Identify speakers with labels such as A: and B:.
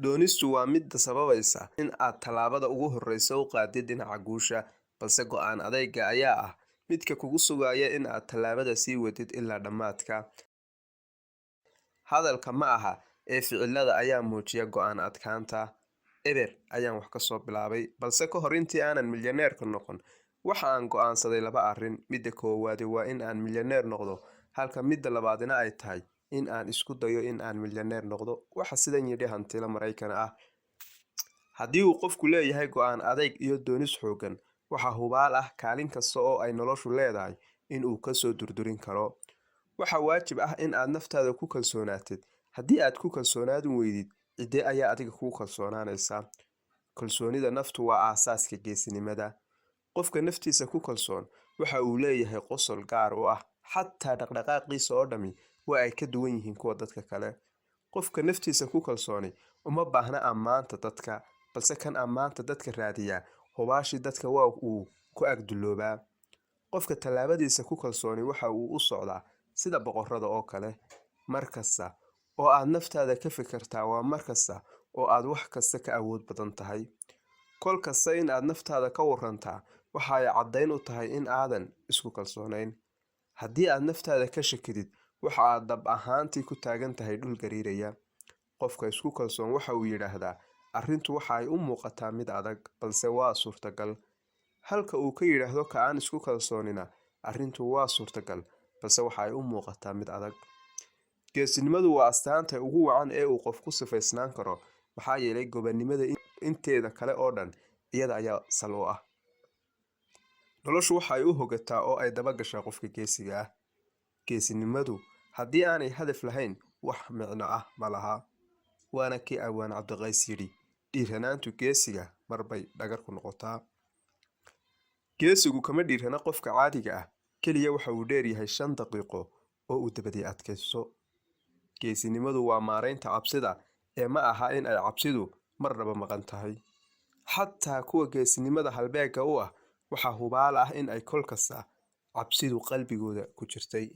A: Doonistu waa midda sababaysa in aad tallaabada ugu horreysa u qaadid dhinaca guusha, balse go'aan adaygga ayaa ah midka kugu sugaya in aad tallaabada sii wadid ilaa dhammaadka. Hadalka ma aha ee ficilada ayaa muujiya go'aan adkaanta. Eber ayaan wax ka soo bilaabay, balse ka hor intii aanan milyaneerka noqon, waxa aan go'aansaday laba arrin. Midda koowaadi waa in aan milyaneer noqdo, halka midda labaadina ay tahay in aan isku dayo in aan milyaneer noqdo. Waxa sidan yidhi hantila Maraykan ah. Haddii uu qofku leeyahay go'aan adayg iyo doonis xooggan, waxaa hubaal ah kaalin kasta oo ay noloshu leedahay in uu kasoo durdurin karo. Waxaa waajib ah in aad naftaada ku kalsoonaatid. Haddii aad ku kalsoonaadin weydid, ciddee ayaa adiga kugu kalsoonaanaysa? Kalsoonida naftu waa aasaaska geesinimada. Qofka naftiisa ku kalsoon waxa uu leeyahay qosol gaar u ah, xataa dhaqdhaqaaqiisa oo dhami waa ay ka duwan yihiin kuwa dadka kale. Qofka naftiisa ku kalsooni uma baahna ammaanta dadka, balse kan ammaanta dadka raadiyaa hubaashii dadka waa uu ku agduloobaa. Qofka tallaabadiisa ku kalsooni waxa uu u socdaa sida boqorada oo kale. Mar kasta oo aad naftaada ka fikirtaa waa mar kasta oo aad wax kasta ka awood badan tahay. Kol kasta in aad naftaada ka warantaa waxa ay caddayn u tahay in aadan isku kalsoonayn. Haddii aad naftaada ka shakidid, waxa aad dhab ahaantii ku taagan tahay dhul gariiraya. Qofka isku kalsoon waxa uu yidhaahdaa arrintu waxa ay u muuqataa mid adag, balse waa suurtagal, halka uu ka yidhaahdo ka aan isku kalsoonina arrintu waa suurtagal, balse waxa ay u muuqataa mid adag. Geesinimadu waa astaanta ugu wacan ee uu qof ku sifaysnaan karo, maxaa yeelay gobannimada inteeda kale oo dhan iyada ayaa sal u ah. Noloshu waxa ay u hogataa oo ay daba gashaa qofka geesiga ah. Geesinimadu haddii aanay hadaf lahayn wax micno ah ma laha. Waana kii Abwaan Cabdiqays yidhi, dhiiranaantu geesiga marbay dhagar ku noqotaa. Geesigu kama dhiirana qofka caadiga ah, keliya waxa uu dheeryahay 5 daqiiqo oo uu dabadii adkaysto. Geesinimadu waa maaraynta cabsida ee ma aha in ay cabsidu marnaba maqan tahay. Xataa kuwa geesinimada halbeegga u ah waxaa hubaal ah in ay kol kasta cabsidu qalbigooda ku jirtay.